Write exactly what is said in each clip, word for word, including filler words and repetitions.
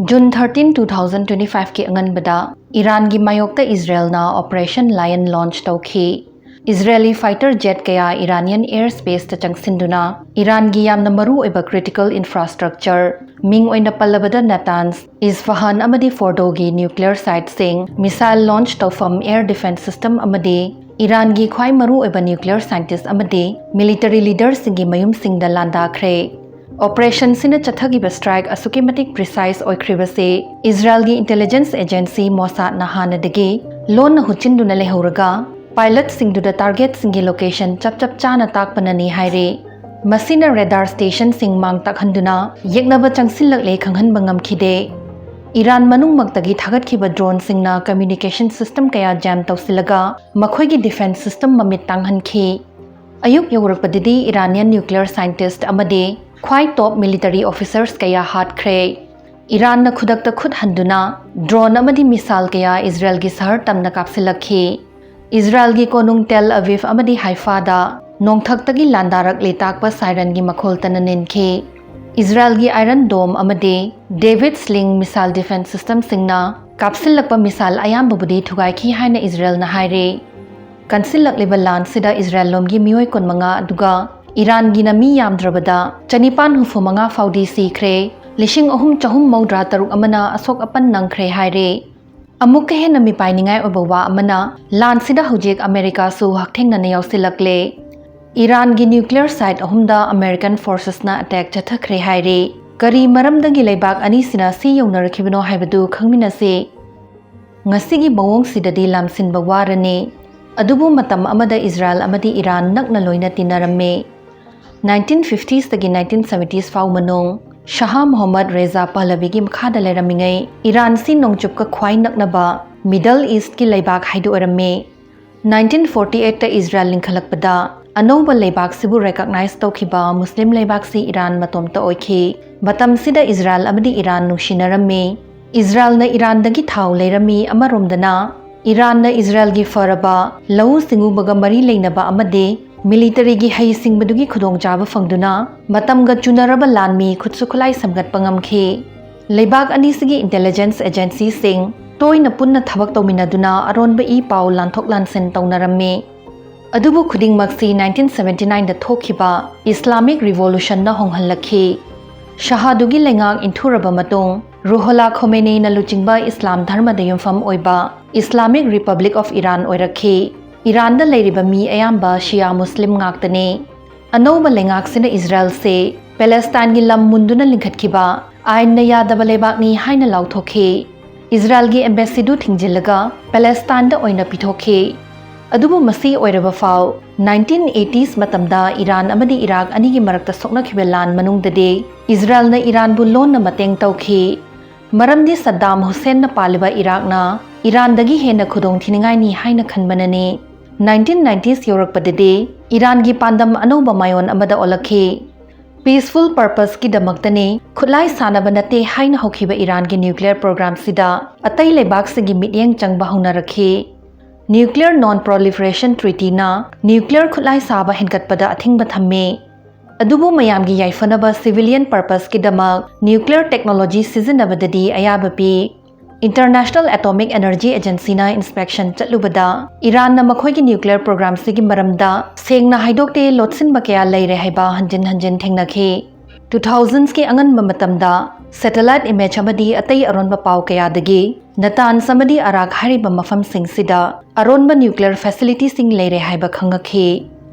June thirteen, two thousand twenty-five ꯀꯤ ꯑꯉꯟꯕꯗ ꯏꯔꯥꯟꯒꯤ ꯃꯥꯌꯣꯛꯇ ꯏꯖꯔꯦꯜꯅ Operation Lion launch ꯇꯧꯈꯤ꯫ ꯏꯖꯔꯦꯂꯤ fighter jet ꯀꯌꯥ Iranian air space ꯇ ꯆꯪꯁꯤꯟꯗꯨꯅ ꯏꯔꯥꯟꯒꯤ ꯌꯥꯝꯅ ꯃꯔꯨ ꯑꯣꯏꯕ critical infrastructure, ꯃꯤꯡ ꯑꯣꯏꯅ ꯄꯜꯂꯕꯗ ꯅꯥꯇꯥꯟꯁ, ꯏꯁꯐꯍꯥꯟ ꯑꯃꯗꯤ ꯐꯣꯔꯗꯣꯒꯤ nuclear site ꯁꯤꯡ, missile launch ꯇꯧꯐꯝ air defense system ꯑꯃꯗꯤ ꯏꯔꯥꯟꯒꯤ ꯈ꯭ꯋꯥꯏ ꯃꯔꯨ ꯑꯣꯏꯕ nuclear scientist ꯑꯃꯗꯤ military leader ꯁꯤꯡꯒꯤ ꯃꯌꯨꯝꯁꯤꯡꯗ ꯂꯥꯟꯗꯥꯈ꯭ꯔꯦ꯫ Operation ꯁꯤꯅ ꯆꯠꯊꯈꯤꯕ strike ꯑꯁꯨꯛꯀꯤ ꯃꯇꯤꯛ precise ꯑꯣꯏꯈ꯭ꯔꯤꯕꯁꯤ ꯏꯖꯔꯦꯜꯒꯤ intelligence agency Mossad ꯅ ꯍꯥꯟꯅꯗꯒꯤ ꯂꯣꯟꯅ ꯍꯨꯠꯆꯤꯟꯗꯨꯅ ꯂꯩꯍꯧꯔꯒ, pilot ꯁꯤꯡꯗꯨꯗ target ꯁꯤꯡꯒꯤ location ꯆꯞ ꯆꯞ ꯆꯥꯅ ꯇꯥꯛꯄꯅꯅꯤ ꯍꯥꯏꯔꯤ꯫ ꯃꯁꯤꯅ radar station ꯁꯤꯡ ꯃꯥꯡ ꯇꯥꯛꯍꯟꯗꯨꯅ ꯌꯦꯛꯅꯕ ꯆꯪꯁꯤꯜꯂꯛꯂꯦ ꯈꯪꯍꯟꯕ ꯉꯝꯈꯤꯗꯦ꯫ ꯏꯔꯥꯟ ꯃꯅꯨꯡꯃꯛꯇꯒꯤ ꯊꯥꯒꯠꯈꯤꯕ drone ꯁꯤꯡꯅ communication system ꯀꯌꯥ jam ꯇꯧꯁꯤꯜꯂꯒ ꯃꯈꯣꯏꯒꯤ defense system ꯃꯃꯤꯠ ꯇꯥꯡꯍꯟꯈꯤ꯫ ꯑꯌꯨꯛ ꯌꯧꯔꯛꯄꯗꯗꯤ Iranian nuclear scientist ꯑꯃꯗꯤ ꯈ꯭ꯋꯥꯏ top military officers ꯀꯌꯥ ꯍꯥꯠꯈ꯭ꯔꯦ꯫ ꯏꯔꯥꯟꯅ ꯈꯨꯗꯛꯇ ꯈꯨꯠ ꯍꯟꯗꯨꯅ drone ꯑꯃꯗꯤ missile ꯀꯌꯥ ꯏꯖꯔꯦꯜꯒꯤ ꯁꯍꯔ ꯇꯝꯅ ꯀꯥꯞꯁꯤꯜꯂꯛꯈꯤ꯫ ꯏꯖꯔꯦꯜꯒꯤ ꯀꯣꯅꯨꯡ ꯇꯦꯜ ꯑꯕꯤꯕ ꯑꯃꯗꯤ ꯍꯥꯏꯐꯥꯗ ꯅꯣꯡꯊꯛꯇꯒꯤ ꯂꯥꯟꯗꯥꯔꯛꯂꯦ ꯇꯥꯛꯄ siren ꯒꯤ ꯃꯈꯣꯜ ꯇꯅ ꯅꯤꯟꯈꯤ꯫ ꯏꯖꯔꯦꯜꯒꯤ Iron Dome ꯑꯃꯗꯤ David's Sling missile defense system ꯁꯤꯡꯅ ꯀꯥꯞꯁꯤꯜꯂꯛꯄ missile ꯑꯌꯥꯝꯕꯕꯨꯗꯤ ꯊꯨꯒꯥꯏꯈꯤ ꯍꯥꯏꯅ ꯏꯖꯔꯦꯜꯅ ꯍꯥꯏꯔꯤ꯫ ꯀꯟꯁꯤꯜꯂꯛꯂꯤꯕ ꯂꯥꯟꯁꯤꯗ ꯏꯖꯔꯦꯜ ꯂꯣꯝꯒꯤ ꯃꯤꯑꯣꯏ ꯀꯨꯟꯃꯉꯥ ꯑꯗꯨꯒ ꯏꯔꯥꯟꯒꯤꯅ ꯃꯤ ꯌꯥꯝꯗ꯭ꯔꯕꯗ ꯆꯅꯤꯄꯥꯟ ꯍꯨꯝꯐꯨ ꯃꯉꯥ ꯐꯥꯎꯗꯤ ꯁꯤꯈ꯭ꯔꯦ꯫ ꯂꯤꯁꯤꯡ ꯑꯍꯨꯝ ꯆꯍꯨꯝ ꯃꯧꯗ꯭ꯔꯥ ꯇꯔꯨꯛ ꯑꯃꯅ ꯑꯁꯣꯛ ꯑꯄꯟ ꯅꯪꯈ꯭ꯔꯦ ꯍꯥꯏꯔꯦ꯫ ꯑꯃꯨꯛꯀ ꯍꯦꯟꯅ ꯃꯤꯄꯥꯏꯅꯤꯡꯉꯥꯏ ꯑꯣꯏꯕ ꯋꯥ ꯑꯃꯅ, ꯂꯥꯟꯁꯤꯗ ꯍꯧꯖꯤꯛ ꯑꯃꯦꯔꯤꯀꯥꯁꯨ ꯍꯛꯊꯦꯡꯅꯅ ꯌꯥꯎꯁꯤꯜꯂꯛꯂꯦ꯫ ꯏꯔꯥꯟꯒꯤ nuclear site ꯑꯍꯨꯝꯗ American forces ꯅ attack ꯆꯠꯊꯈ꯭ꯔꯦ ꯍꯥꯏꯔꯦ꯫ ꯀꯔꯤ ꯃꯔꯝꯗꯒꯤ ꯂꯩꯕꯥꯛ ꯑꯅꯤꯁꯤꯅ ꯁꯤ ꯌꯧꯅꯔꯛꯈꯤꯕꯅꯣ ꯍꯥꯏꯕꯗꯨ ꯈꯪꯃꯤꯟꯅꯁꯤ꯫ ꯉꯁꯤꯒꯤ ꯃꯑꯣꯡꯁꯤꯗꯗꯤ ꯂꯥꯝꯁꯤꯟꯕ ꯋꯥꯔꯅꯤ꯫ ꯑꯗꯨꯕꯨ ꯃꯇꯝ ꯑꯃꯗ ꯏꯖꯔꯦꯜ ꯑꯃꯗꯤ ꯏꯔꯥꯟ ꯅꯛꯅ ꯂꯣꯏꯅ ꯇꯤꯟꯅꯔꯝꯃꯤ꯫ Nineteen fifties ꯇꯒꯤ nineteen seventies ꯐꯥꯎ ꯃꯅꯨꯡ ꯁꯍꯥ ꯃꯣꯍꯝꯃꯗ ꯔꯦꯖꯥ ꯄꯍꯂꯕꯤꯒꯤ ꯃꯈꯥꯗ ꯂꯩꯔꯝꯃꯤꯉꯩ ꯏꯔꯥꯟꯁꯤ ꯅꯣꯡꯆꯨꯞꯀ ꯈ꯭ꯋꯥꯏ ꯅꯛꯅꯕ Middle East ꯀꯤ ꯂꯩꯕꯥꯛ ꯍꯥꯏꯗꯨ ꯑꯣꯏꯔꯝꯃꯤ꯫ Nineteen forty eight ꯇ ꯏꯖꯔꯦꯜ ꯂꯤꯡꯈꯠꯂꯛꯄꯗ ꯑꯅꯧꯕ ꯂꯩꯕꯥꯛꯁꯤꯕꯨ recognize ꯇꯧꯈꯤꯕ ꯃꯨꯁꯂꯤꯝ ꯂꯩꯕꯥꯛꯁꯤ ꯏꯔꯥꯟ ꯃꯇꯣꯝꯇ ꯑꯣꯏꯈꯤ꯫ ꯃꯇꯝꯁꯤꯗ ꯏꯖꯔꯦꯜ ꯑꯃꯗꯤ ꯏꯔꯥꯟ ꯅꯨꯡꯁꯤꯅꯔꯝꯃꯤ꯫ ꯏꯖꯔꯦꯜꯅ ꯏꯔꯥꯟꯗꯒꯤ ꯊꯥꯎ ꯂꯩꯔꯝꯃꯤ꯫ ꯑꯃꯔꯣꯝꯗꯅ ꯏꯔꯥꯟꯅ ꯏꯖꯔꯦꯜꯒꯤ ꯐꯔꯕ ꯂꯧꯎ ꯁꯤꯡꯎꯕꯒ ꯃꯔꯤ ꯂꯩꯅꯕ ꯑꯃꯗꯤ military ꯒꯤ ꯍꯩꯁꯤꯡꯕꯗꯨꯒꯤ ꯈꯨꯗꯣꯡꯆꯥꯕ ꯐꯪꯗꯨꯅ ꯃꯇꯝꯒ ꯆꯨꯅꯔꯕ ꯂꯥꯟꯃꯤ ꯈꯨꯠꯁꯨ ꯈꯨꯠꯂꯥꯏ ꯁꯦꯝꯒꯠꯄ ꯉꯝꯈꯤ꯫ ꯂꯩꯕꯥꯛ ꯑꯅꯤꯁꯤꯒꯤ intelligence agencyꯁꯤꯡ ꯇꯣꯏꯅ ꯄꯨꯟꯅ ꯊꯕꯛ ꯇꯧꯃꯤꯟꯅꯗꯨꯅ ꯑꯔꯣꯟꯕ ꯏ ꯄꯥꯎ ꯂꯥꯟꯊꯣꯛ ꯂꯥꯟꯁꯤꯟ ꯇꯧꯅꯔꯝꯃꯤ꯫ ꯑꯗꯨꯕꯨ ꯈꯨꯗꯤꯡꯃꯛꯁꯤ nineteen seventy nineꯗ ꯊꯣꯛꯈꯤꯕ Islamic Revolutionꯅ ꯍꯣꯡꯍꯜꯂꯛꯈꯤ꯫ ꯁꯍꯥꯗꯨꯒꯤ ꯂꯩꯉꯥꯛ ꯏꯟꯊꯨꯔꯕ ꯃꯇꯨꯡ, ꯔꯨꯍꯣꯂꯥ ꯈꯣꯃꯦꯅꯤꯅ ꯂꯨꯆꯤꯡꯕ ꯏꯁꯂꯥꯝ ꯙꯔꯃꯗ ꯌꯨꯝꯐꯝ ꯑꯣꯏꯕ Islamic Republic of Iran ꯑꯣꯏꯔꯛꯈꯤ꯫ ꯏꯔꯥꯟꯗ ꯂꯩꯔꯤꯕ ꯃꯤ ꯑꯌꯥꯝꯕ ꯁꯤꯌꯥ ꯃꯨꯁꯂꯤꯝ ꯉꯥꯛꯇꯅꯤ꯫ ꯑꯅꯧꯕ ꯂꯩꯉꯥꯛꯁꯤꯅ ꯏꯖꯔꯦꯜꯁꯦ ꯄꯦꯂꯦꯁꯇꯥꯏꯟꯒꯤ ꯂꯝ ꯃꯨꯟꯗꯨꯅ ꯂꯤꯡꯈꯠꯈꯤꯕ ꯑꯥꯏꯟꯅ ꯌꯥꯗꯕ ꯂꯩꯕꯥꯛꯅꯤ ꯍꯥꯏꯅ ꯂꯥꯎꯊꯣꯛꯈꯤ꯫ ꯏꯖꯔꯦꯜꯒꯤ embassyꯗꯨ ꯊꯤꯡꯖꯤꯜꯂꯒ ꯄꯦꯂꯦꯁꯇꯥꯏꯟꯗ ꯑꯣꯏꯅ ꯄꯤꯊꯣꯛꯈꯤ꯫ ꯑꯗꯨꯕꯨ ꯃꯁꯤ ꯑꯣꯏꯔꯕ ꯐꯥꯎ, nineteen eighties ꯃꯇꯝꯗ ꯏꯔꯥꯟ ꯑꯃꯗꯤ ꯏꯔꯥꯛ ꯑꯅꯤꯒꯤ ꯃꯔꯛꯇ ꯁꯣꯛꯅꯈꯤꯕ ꯂꯥꯟ ꯃꯅꯨꯡꯗꯗꯤ ꯏꯖꯔꯦꯜꯅ ꯏꯔꯥꯟꯕꯨ ꯂꯣꯟꯅ ꯃꯇꯦꯡ ꯇꯧꯈꯤ꯫ ꯃꯔꯝꯗꯤ ꯁꯗꯥꯝ ꯍꯨꯁꯦꯟꯅ ꯄꯥꯜꯂꯤꯕ ꯏꯔꯥꯛꯅ ꯏꯔꯥꯟꯗꯒꯤ ꯍꯦꯟꯅ ꯈꯨꯗꯣꯡꯊꯤꯅꯤꯡꯉꯥꯏꯅꯤ ꯍꯥꯏꯅ ꯈꯟꯕꯅꯅꯤ꯫ Nineteen nineties ꯌꯧꯔꯛꯄꯗꯗꯤ ꯏꯔꯥꯟꯒꯤ ꯄꯥꯟꯗꯝ ꯑꯅꯧꯕ ꯃꯥꯏꯑꯣꯟ ꯑꯃꯗ ꯑꯣꯜꯂꯛꯈꯤ꯫ Peaceful purposeꯀꯤꯗꯃꯛꯇꯅꯤ, ꯈꯨꯠꯂꯥꯏ ꯁꯥꯟꯅꯕ ꯅꯠꯇꯦ ꯍꯥꯏꯅ ꯍꯧꯈꯤꯕ ꯏꯔꯥꯟꯒꯤ nuclear programꯁꯤꯗ ꯑꯇꯩ ꯂꯩꯕꯥꯛꯁꯤꯡꯒꯤ ꯃꯤꯠꯌꯦꯡ ꯆꯪꯕ ꯍꯧꯅꯔꯛꯈꯤ꯫ Nuclear Non Proliferation Treatyꯅ nuclear ꯈꯨꯠꯂꯥꯏ ꯁꯥꯕ ꯍꯦꯟꯒꯠꯄꯗ ꯑꯊꯤꯡꯕ ꯊꯝꯃꯤ꯫ ꯑꯗꯨꯕꯨ ꯃꯌꯥꯝꯒꯤ ꯌꯥꯏꯐꯅꯕ civilian purposeꯀꯤꯗꯃꯛ nuclear technology ꯁꯤꯖꯤꯟꯅꯕꯗꯗꯤ ꯑꯌꯥꯕ ꯄꯤ꯫ International Atomic Energy Agencyꯅ inspection ꯆꯠꯂꯨꯕꯗ ꯏꯔꯥꯟꯅ ꯃꯈꯣꯏꯒꯤ nuclear programꯁꯤꯒꯤ ꯃꯔꯝꯗ ꯁꯦꯡꯅ ꯍꯥꯏꯗꯣꯛꯇꯦ, ꯂꯣꯠꯁꯤꯟꯕ ꯀꯌꯥ ꯂꯩꯔꯦ ꯍꯥꯏꯕ ꯍꯟꯖꯤꯟ ꯍꯟꯖꯤꯟ ꯊꯦꯡꯅꯈꯤ꯫ Two thousandsꯀꯤ ꯑꯉꯟꯕ ꯃꯇꯝꯗ satellite image ꯑꯃꯗꯤ ꯑꯇꯩ ꯑꯔꯣꯟꯕ ꯄꯥꯎ ꯀꯌꯥꯗꯒꯤ ꯅꯇꯥꯟꯁ ꯑꯃꯗꯤ ꯑꯔꯥꯛ ꯍꯥꯏꯔꯤꯕ ꯃꯐꯝꯁꯤꯡꯁꯤꯗ ꯑꯔꯣꯟꯕ nuclear facilityꯁꯤꯡ ꯂꯩꯔꯦ ꯍꯥꯏꯕ ꯈꯪꯉꯛꯈꯤ꯫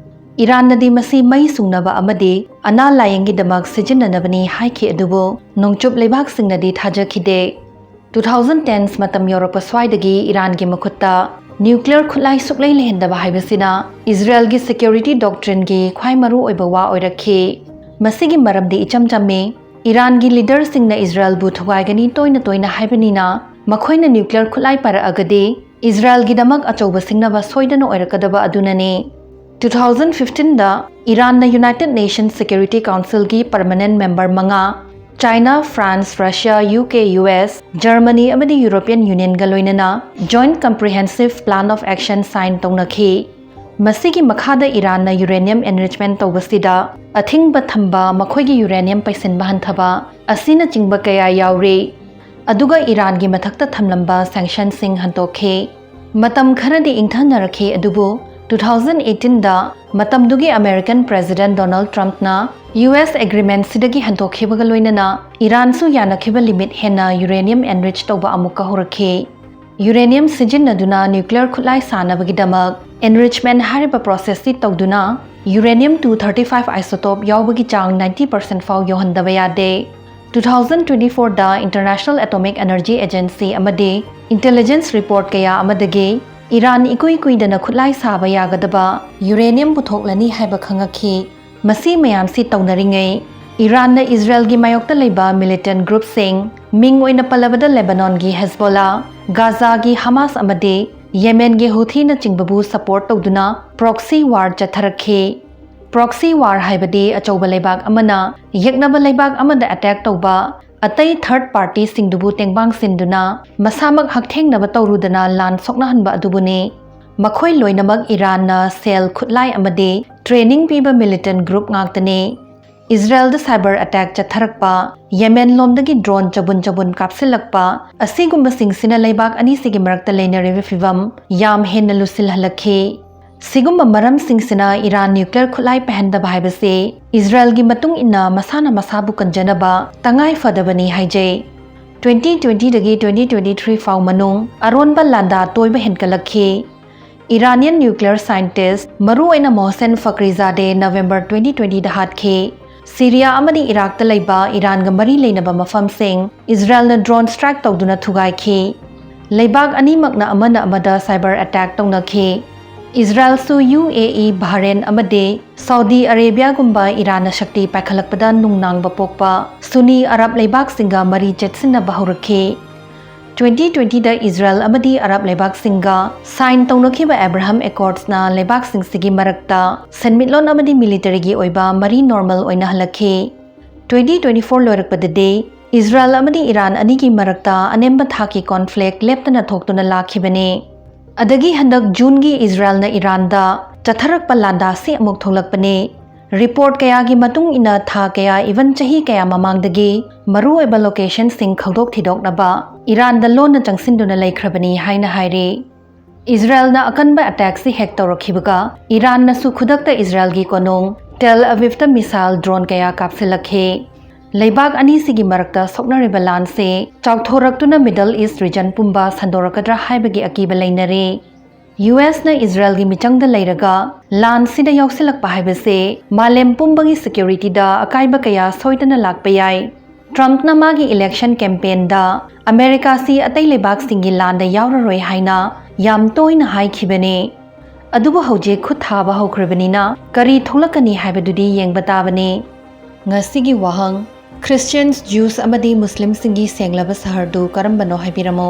ꯏꯔꯥꯟꯅꯗꯤ ꯃꯁꯤ ꯃꯩ ꯁꯨꯡꯅꯕ ꯑꯃꯗꯤ ꯑꯅꯥ ꯂꯥꯌꯦꯡꯒꯤꯗꯃꯛ ꯁꯤꯖꯤꯟꯅꯅꯕꯅꯤ ꯍꯥꯏꯈꯤ, ꯑꯗꯨꯕꯨ ꯅꯣꯡꯆꯨꯞ ꯂꯩꯕꯥꯛꯁꯤꯡꯅꯗꯤ ꯊꯥꯖꯈꯤꯗꯦ꯫ Two thousand tens ꯃꯇꯝ ꯌꯧꯔꯛꯄ ꯁ꯭ꯋꯥꯏꯗꯒꯤ ꯏꯔꯥꯟꯒꯤ ꯃꯈꯨꯠꯇ nuclear ꯈꯨꯠꯂꯥꯏ ꯁꯨꯛꯂꯩ ꯂꯩꯍꯟꯗꯕ ꯍꯥꯏꯕꯁꯤꯅ ꯏꯖꯔꯦꯜꯒꯤ security doctrineꯒꯤ ꯈ꯭ꯋꯥꯏ ꯃꯔꯨ ꯑꯣꯏꯕ ꯋꯥ ꯑꯣꯏꯔꯛꯈꯤ꯫ ꯃꯁꯤꯒꯤ ꯃꯔꯝꯗꯤ ꯏꯆꯝ ꯆꯝꯃꯤ꯫ ꯏꯔꯥꯟꯒꯤ leaderꯁꯤꯡꯅ ꯏꯖꯔꯦꯜꯕꯨ ꯊꯨꯒꯥꯏꯒꯅꯤ ꯇꯣꯏꯅ ꯇꯣꯏꯅ ꯍꯥꯏꯕꯅꯤꯅ, ꯃꯈꯣꯏꯅ nuclear ꯈꯨꯠꯂꯥꯏ ꯄꯥꯏꯔꯛꯑꯒꯗꯤ ꯏꯖꯔꯦꯜꯒꯤꯗꯃꯛ ꯑꯆꯧꯕ ꯁꯤꯡꯅꯕ ꯁꯣꯏꯗꯅ ꯑꯣꯏꯔꯛꯀꯗꯕ ꯑꯗꯨꯅꯅꯤ꯫ Two thousand fifteenꯗ ꯏꯔꯥꯟꯅ United Nations Security Councilꯒꯤ permanent member ꯃꯉꯥ, China, France, Russia, UK, US, Germany ꯑꯃꯗꯤ European Unionꯒ ꯂꯣꯏꯅꯅ Joint Comprehensive Plan of Action sign ꯇꯧꯅꯈꯤ꯫ ꯃꯁꯤꯒꯤ ꯃꯈꯥꯗ ꯏꯔꯥꯟꯅ uranium enrichment ꯇꯧꯕꯁꯤꯗ ꯑꯊꯤꯡꯕ ꯊꯝꯕ, ꯃꯈꯣꯏꯒꯤ uranium ꯄꯩꯁꯤꯟꯕ ꯍꯟꯊꯕ ꯑꯁꯤꯅꯆꯤꯡꯕ ꯀꯌꯥ ꯌꯥꯎꯔꯤ꯫ ꯑꯗꯨꯒ ꯏꯔꯥꯟꯒꯤ ꯃꯊꯛꯇ ꯊꯝꯂꯝꯕ sanctionꯁꯤꯡ ꯍꯟꯗꯣꯛꯈꯤ꯫ ꯃꯇꯝ ꯈꯔꯗꯤ ꯏꯪꯊꯅꯔꯛꯈꯤ, ꯑꯗꯨꯕꯨ two thousand eighteenꯗ ꯃꯇꯝꯗꯨꯒꯤ American President Donald Trumpꯅ U S agreementꯁꯤꯗꯒꯤ ꯍꯟꯗꯣꯛꯈꯤꯕꯒ ꯂꯣꯏꯅꯅ ꯏꯔꯥꯟꯁꯨ ꯌꯥꯅꯈꯤꯕ limit ꯍꯦꯟꯅ uranium enrich ꯇꯧꯕ ꯑꯃꯨꯛꯀ ꯍꯧꯔꯛꯈꯤ꯫ Uranium ꯁꯤꯖꯤꯟꯅꯗꯨꯅ nuclear ꯈꯨꯠꯂꯥꯏ ꯁꯥꯅꯕꯒꯤꯗꯃꯛ enrichment ꯍꯥꯏꯔꯤꯕ processꯁꯤ ꯇꯧꯗꯨꯅ uranium two thirty five isotope ꯌꯥꯎꯕꯒꯤ ꯆꯥꯡ ninety percent ꯐꯥꯎ ꯌꯧꯍꯟꯗꯕ ꯌꯥꯗꯦ꯫ Two thousand twenty fourꯗ International Atomic Energy Agency ꯑꯃꯗꯤ intelligence report ꯀꯌꯥ ꯑꯃꯗꯒꯤ ꯏꯔꯥꯟ ꯏꯀꯨꯏ ꯀꯨꯏꯗꯅ ꯈꯨꯠꯂꯥꯏ ꯁꯥꯕ ꯌꯥꯒꯗꯕ uranium ꯄꯨꯊꯣꯛꯂꯅꯤ ꯍꯥꯏꯕ ꯈꯪꯉꯛꯈꯤ꯫ ꯃꯁꯤ ꯃꯌꯥꯝꯁꯤ ꯇꯧꯅꯔꯤꯉꯩ, ꯏꯔꯥꯟꯅ ꯏꯖꯔꯦꯜꯒꯤ ꯃꯥꯌꯣꯛꯇ ꯂꯩꯕ militant groupꯁꯤꯡ, ꯃꯤꯡ ꯑꯣꯏꯅ ꯄꯜꯂꯕꯗ ꯂꯦꯕꯥꯅꯣꯟꯒꯤ ꯍꯦꯖꯕꯣꯂꯥ, ꯒꯥꯖꯥꯒꯤ ꯍꯃꯥꯁ ꯑꯃꯗꯤ ꯌꯦꯃꯦꯟꯒꯤ ꯍꯨꯊꯤꯅꯆꯤꯡꯕꯕꯨ support ꯇꯧꯗꯨꯅ proxy war ꯆꯠꯊꯔꯛꯈꯤ꯫ Proxy war ꯍꯥꯏꯕꯗꯤ ꯑꯆꯧꯕ ꯂꯩꯕꯥꯛ ꯑꯃꯅ ꯌꯦꯛꯅꯕ ꯂꯩꯕꯥꯛ ꯑꯃꯗ attack ꯇꯧꯕ, ꯑꯇꯩ third partyꯁꯤꯡꯗꯨꯕꯨ ꯇꯦꯡꯕꯥꯡꯁꯤꯟꯗꯨꯅ ꯃꯁꯥꯃꯛ ꯍꯛꯊꯦꯡꯅꯕ ꯇꯧꯔꯨꯗꯅ ꯂꯥꯟ ꯁꯣꯛꯅꯍꯟꯕ ꯑꯗꯨꯕꯨꯅꯤ꯫ ꯃꯈꯣꯏ ꯂꯣꯏꯅꯃꯛ ꯏꯔꯥꯟꯅ ꯁꯦꯜ, ꯈꯨꯠꯂꯥꯏ ꯑꯃꯗꯤ training ꯄꯤꯕ militant group ꯉꯥꯛꯇꯅꯤ꯫ ꯏꯖꯔꯦꯜꯗ cyber attack ꯆꯠꯊꯔꯛꯄ, ꯌꯦꯃꯦꯟ ꯂꯣꯝꯗꯒꯤ drone ꯆꯕꯨꯟ ꯆꯕꯨꯟ ꯀꯥꯞꯁꯤꯜꯂꯛꯄ ꯑꯁꯤꯒꯨꯝꯕꯁꯤꯡꯁꯤꯅ ꯂꯩꯕꯥꯛ ꯑꯅꯤꯁꯤꯒꯤ ꯃꯔꯛꯇ ꯂꯩꯅꯔꯤꯕ ꯐꯤꯚꯝ ꯌꯥꯝ ꯍꯦꯟꯅ ꯂꯨꯁꯤꯜꯍꯜꯂꯛꯈꯤ꯫ ꯁꯤꯒꯨꯝꯕ ꯃꯔꯝꯁꯤꯡꯁꯤꯅ ꯏꯔꯥꯟ nuclear ꯈꯨꯠꯂꯥꯏ ꯄꯥꯏꯍꯟꯗꯕ ꯍꯥꯏꯕꯁꯤ ꯏꯖꯔꯦꯜꯒꯤ ꯃꯇꯨꯡ ꯏꯟꯅ ꯃꯁꯥꯅ ꯃꯁꯥꯕꯨ ꯀꯟꯖꯅꯕ ꯇꯉꯥꯏ ꯐꯗꯕꯅꯤ ꯍꯥꯏꯖꯩ꯫ Twenty twentyꯗꯒꯤ twenty twenty three ꯐꯥꯎ ꯃꯅꯨꯡ ꯑꯔꯣꯟꯕ ꯂꯥꯟꯗꯥ ꯇꯣꯏꯕ ꯍꯦꯟꯒꯠꯂꯛꯈꯤ꯫ Iranian nuclear scientist, ꯃꯔꯨꯑꯣꯏꯅ ꯃꯣꯍꯁꯦꯟ ꯐꯈ꯭ꯔꯤꯖꯥꯗꯦ, November twenty twentyꯗ ꯍꯥꯠꯈꯤ꯫ ꯁꯤꯔꯤꯌꯥ ꯑꯃꯗꯤ ꯏꯔꯥꯛꯇ ꯂꯩꯕ ꯏꯔꯥꯟꯒ ꯃꯔꯤ ꯂꯩꯅꯕ ꯃꯐꯝꯁꯤꯡ ꯏꯖꯔꯦꯜꯅ drone strike ꯇꯧꯗꯨꯅ ꯊꯨꯒꯥꯏꯈꯤ꯫ ꯂꯩꯕꯥꯛ ꯑꯅꯤꯃꯛꯅ ꯑꯃꯅ ꯑꯃꯗ cyber attack ꯇꯧꯅꯈꯤ꯫ ꯏꯖꯔꯦꯜꯁꯨ UAE, ꯕꯍꯔꯦꯟ ꯑꯃꯗꯤ ꯁꯥꯎꯗꯤ ꯑꯔꯦꯕꯤꯌꯥꯒꯨꯝꯕ ꯏꯔꯥꯟꯅ ꯁꯛꯇꯤ ꯄꯥꯏꯈꯠꯂꯛꯄꯗ ꯅꯨꯡꯅꯥꯡꯕ ꯄꯣꯛꯄ ꯁꯨꯅꯤ ꯑꯔꯕ ꯂꯩꯕꯥꯛꯁꯤꯡꯒ ꯃꯔꯤ ꯆꯦꯠꯁꯤꯟꯅꯕ ꯍꯧꯔꯛꯈꯤ꯫ Twenty twentyꯗ ꯏꯖꯔꯦꯜ ꯑꯃꯗꯤ ꯑꯔꯕ ꯂꯩꯕꯥꯛꯁꯤꯡꯒ sign ꯇꯧꯅꯈꯤꯕ Abraham Accordsꯅ ꯂꯩꯕꯥꯛꯁꯤꯡꯁꯤꯒꯤ ꯃꯔꯛꯇ ꯁꯦꯟꯃꯤꯠꯂꯣꯟ ꯑꯃꯗꯤ militaryꯒꯤ ꯑꯣꯏꯕ ꯃꯔꯤ normal ꯑꯣꯏꯅꯍꯜꯂꯛꯈꯤ꯫ Twenty twenty four ꯂꯣꯏꯔꯛꯄꯗꯗꯤ ꯏꯖꯔꯦꯜ ꯑꯃꯗꯤ ꯏꯔꯥꯟ ꯑꯅꯤꯒꯤ ꯃꯔꯛꯇ ꯑꯅꯦꯝꯕ ꯊꯥꯛꯀꯤ conflict ꯂꯦꯞꯇꯅ ꯊꯣꯛꯇꯨꯅ ꯂꯥꯛꯈꯤꯕꯅꯤ꯫ ꯑꯗꯒꯤ ꯍꯟꯗꯛ Juneꯒꯤ ꯏꯖꯔꯦꯜꯅ ꯏꯔꯥꯟꯗ ꯆꯠꯊꯔꯛꯄ ꯂꯥꯟꯗꯥꯁꯤ ꯑꯃꯨꯛ ꯊꯣꯛꯂꯛꯄꯅꯤ꯫ ꯔꯤꯄꯣꯔꯠ ꯀꯌꯥꯒꯤ ꯃꯇꯨꯡ ꯏꯟꯅ ꯊꯥ ꯀꯌꯥ, even ꯆꯍꯤ ꯀꯌꯥ ꯃꯃꯥꯡꯗꯒꯤ ꯃꯔꯨꯑꯣꯏꯕ ꯂꯣꯀꯦꯁꯟꯁꯤꯡ ꯈꯪꯗꯣꯛ ꯊꯤꯗꯣꯛꯅꯕ ꯏꯔꯥꯟꯗ ꯂꯣꯟꯅ ꯆꯪꯁꯤꯟꯗꯨꯅ ꯂꯩꯈ꯭ꯔꯕꯅꯤ ꯍꯥꯏꯅ ꯍꯥꯏꯔꯤ꯫ ꯏꯖꯔꯦꯜꯅ ꯑꯀꯟꯕ ꯑꯦꯇꯦꯛꯁꯤ ꯍꯦꯛ ꯇꯧꯔꯛꯈꯤꯕꯒ ꯏꯔꯥꯟꯅꯁꯨ ꯈꯨꯗꯛꯇ ꯏꯖꯔꯦꯜꯒꯤ ꯀꯣꯅꯨꯡ ꯇꯦꯜ ꯑꯕꯤꯕꯇ ꯃꯤꯁꯥꯏꯜ ꯗ꯭ꯔꯣꯟ ꯀꯌꯥ ꯀꯥꯞꯁꯤꯜꯂꯛꯈꯤ꯫ ꯂꯩꯕꯥꯛ ꯑꯅꯤꯁꯤꯒꯤ ꯃꯔꯛꯇ ꯁꯣꯛꯅꯔꯤꯕ ꯂꯥꯟꯁꯦ ꯆꯥꯎꯊꯣꯔꯛꯇꯨꯅ ꯃꯤꯗꯜ ꯏꯁ ꯔꯤꯖꯟ ꯄꯨꯝꯕ ꯁꯟꯗꯣꯔꯛꯀꯗ꯭ꯔꯥ ꯍꯥꯏꯕꯒꯤ ꯑꯀꯤꯕ ꯂꯩꯅꯔꯤ꯫ ꯌꯨ ꯑꯦꯁꯅ ꯏꯖꯔꯦꯜꯒꯤ ꯃꯤꯆꯪꯗ ꯂꯩꯔꯒ ꯂꯥꯟꯁꯤꯗ ꯌꯥꯎꯁꯤꯜꯂꯛꯄ ꯍꯥꯏꯕꯁꯦ ꯃꯥꯂꯦꯝ ꯄꯨꯝꯕꯒꯤ ꯁꯦꯀ꯭ꯌꯨꯔꯤꯇꯤꯗ ꯑꯀꯥꯏꯕ ꯀꯌꯥ ꯁꯣꯏꯗꯅ ꯂꯥꯛꯄ ꯌꯥꯏ꯫ ꯇ꯭ꯔꯝꯞꯅ ꯃꯥꯒꯤ ꯏꯂꯦꯛꯁꯟ ꯀꯦꯝꯄꯦꯟꯗ ꯑꯃꯦꯔꯤꯀꯥꯁꯤ ꯑꯇꯩ ꯂꯩꯕꯥꯛꯁꯤꯡꯒꯤ ꯂꯥꯟꯗ ꯌꯥꯎꯔꯔꯣꯏ ꯍꯥꯏꯅ ꯌꯥꯝ ꯇꯣꯏꯅ ꯍꯥꯏꯈꯤꯕꯅꯤ꯫ ꯑꯗꯨꯕꯨ ꯍꯧꯖꯤꯛ ꯈꯨꯠ ꯊꯥꯕ ꯍꯧꯈ꯭ꯔꯕꯅꯤꯅ ꯀꯔꯤ ꯊꯣꯛꯂꯛꯀꯅꯤ ꯍꯥꯏꯕꯗꯨꯗꯤ ꯌꯦꯡꯕ ꯇꯥꯕꯅꯤ꯫ ꯉꯁꯤꯒꯤ ꯋꯥꯍꯪ: ꯈ꯭ꯔꯤꯁꯇꯤꯌꯟꯁ, ꯖ꯭ꯌꯨꯁ ꯑꯃꯗꯤ ꯃꯨꯁꯂꯤꯝꯁꯤꯡꯒꯤ ꯁꯦꯡꯂꯕ ꯁꯍꯔꯗꯨ ꯀꯔꯝꯕꯅꯣ ꯍꯥꯏꯕꯤꯔꯝꯃꯨ꯫